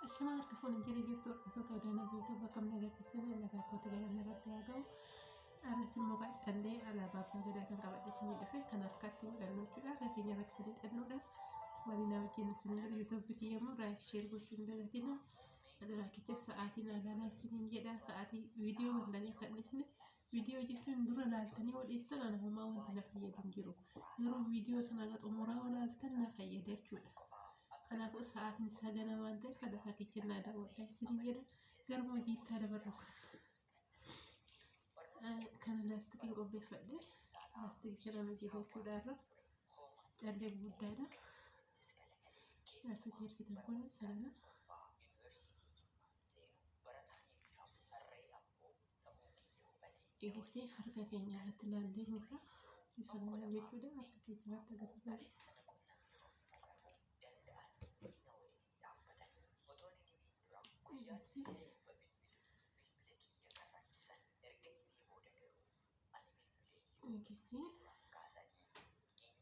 Ashamaa harka fuune jala jirtu hordoftoota Odaa Nabii bakka nagaa keessanii nagaa kootti galanni Rabbi haa ga'u. Arras immoo callee alaabaa abbaa gadaa kan qabadhe isinii dhufe kan harkatti godhannu jechuudha. Harka keenya irratti kan hidhannudha. Waliin naa wajjin isin jedhu yuutuubii kiyya immoo like share gochuu hin dagatina. Adaraa kecha sa'aatii naa ilaalaa isiniin jedha. Sa'aatii viidiyoo bantanii akka hin dhiisne. Viidiyoo jechuun dura laaltanii yoo dhiistan ana homaa wanti na fayyadu hin jiru. Garuu viidiyoo sana haga xumuraa yoo laaltan na fayyada jechuudha. Kanaafuu sa'aatiin isaa ganama waan ta'eef adaraa kecha naa daawwadhaa isiniin jedha. Garuma hojiitti haa dabarru. Kana laastikiin qopheeffadhe. Laastikii kana hojii jechuudha irra. Callee guddaadha. Laastikii argitan kun sanana. Eegisee harka keenya irratti laallee murra. Bifa kanaan jechuudha. Harka keenya irratti agarsiisa. Eegisee eegisee sadii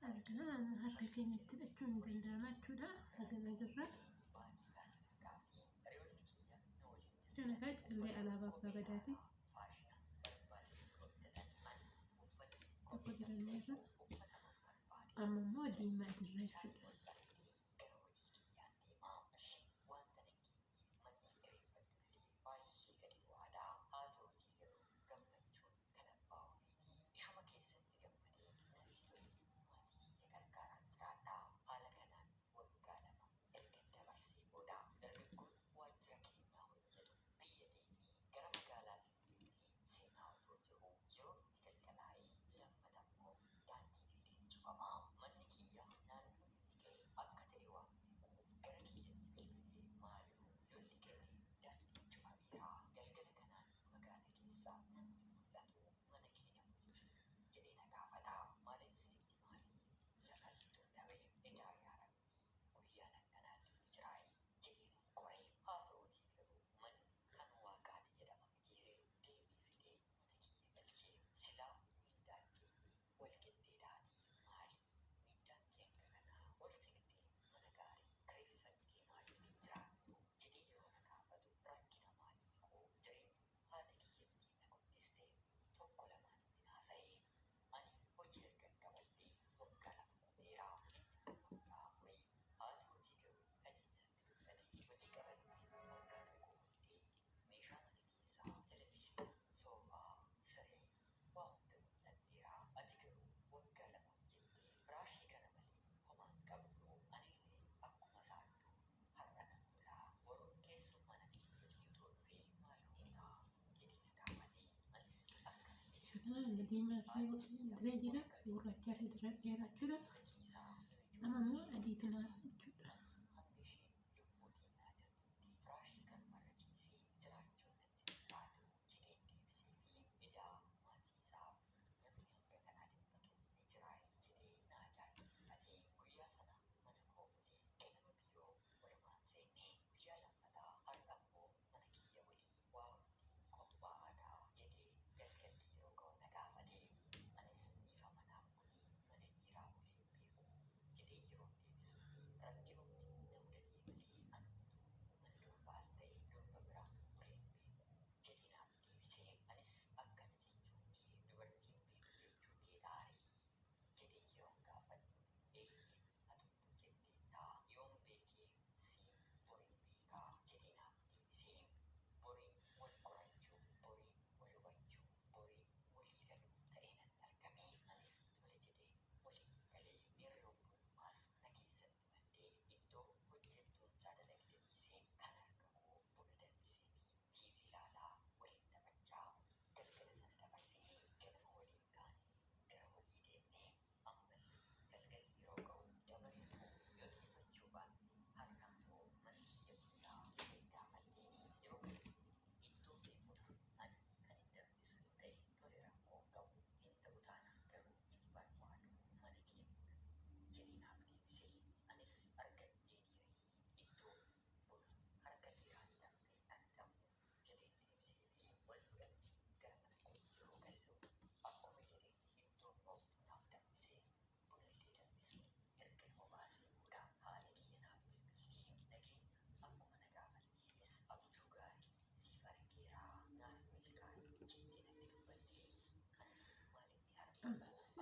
Argina harka keenyatti hidhachuun ni danda'ama jechuudha. Hagana jirra. Kana kaa callee alaabaa abbaa gadaati. Tokko diranneerra. Amma immoo diimaa dirra jechuudha. Kanaan diimaa fi diree jira. Gurraachaa fi dheeraa jechuudha. Amma immoo adiitu naaf.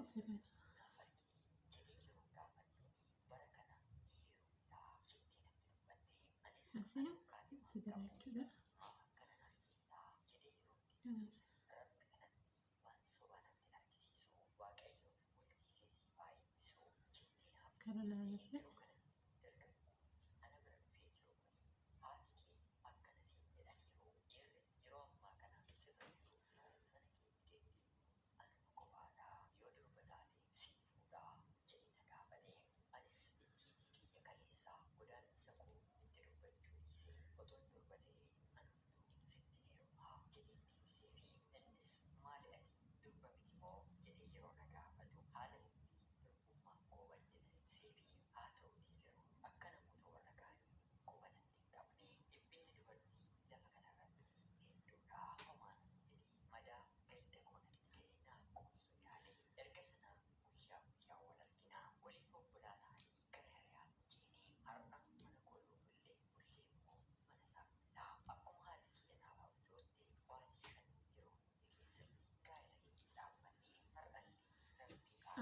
Isa kana. Asiin itti dira jechuudha. Kana naannoo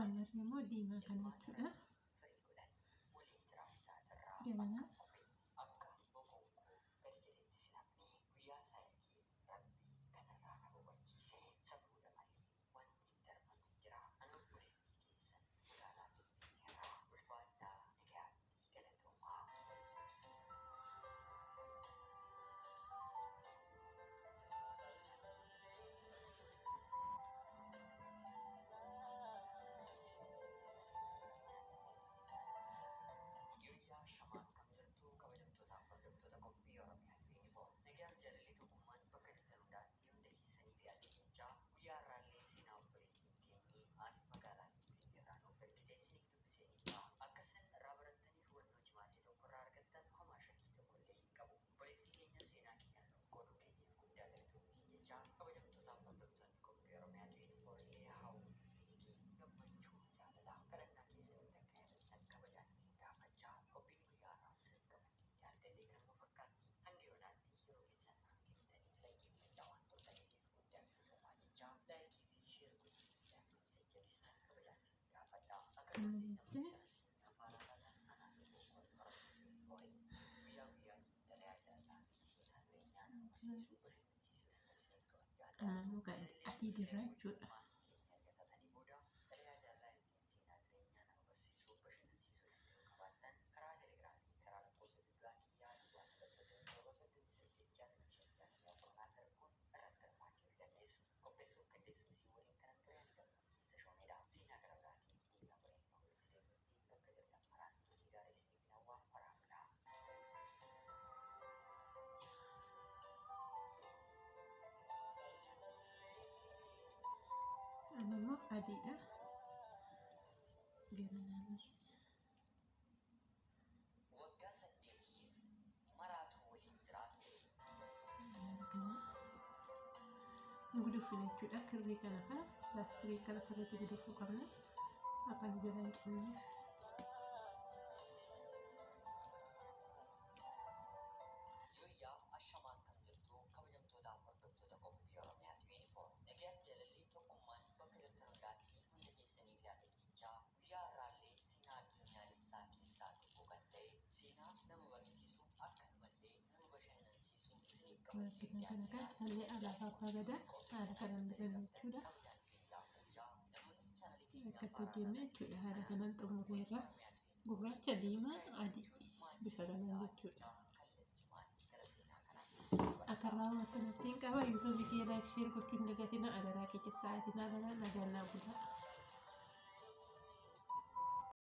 Ammarri immoo diimaa kana jechuudha. Ganana. Kunuunsi. Amma immoo adii dirraa jechuudha. Amma immoo adiidha. Gara naannoo. Waggaa 8f maraatu waliin jiraatte. Gudufina jechuudha. Kirrii kana kana laastikii kana sirriitti gudufuu qabna. Akka nu jala hin cinneef. Yooyyaa ashamaa akkam jirtu kabajamtootaaf hordoftoota qophii Oromiyaa 24 nagayaaf jaalalli tokkummaan bakka jirtan hundaatti hunda keessaniif yaada jechaa guyyaa har'aallee seenaa addunyaalessaa keessaa tokko kan ta'e seenaa nama barsiisu akkanumallee nama bashannansiisu isiniif qabadhee Kan kana kan callee alaabaa abbaa gadaa haala kanaan bitanna jechuudha. Akkatti hojjenna jechuudha. Haala kanaan xumurreerra. Gurraacha, diimaa, adii bifa kanaan jechuudha. Akka raawwattan ittiin qaba. Yuutuubii kiyya like share gochuu hin dagatinaa. Adaraa keessa sa'aatiin haala nagaan naa bulaa.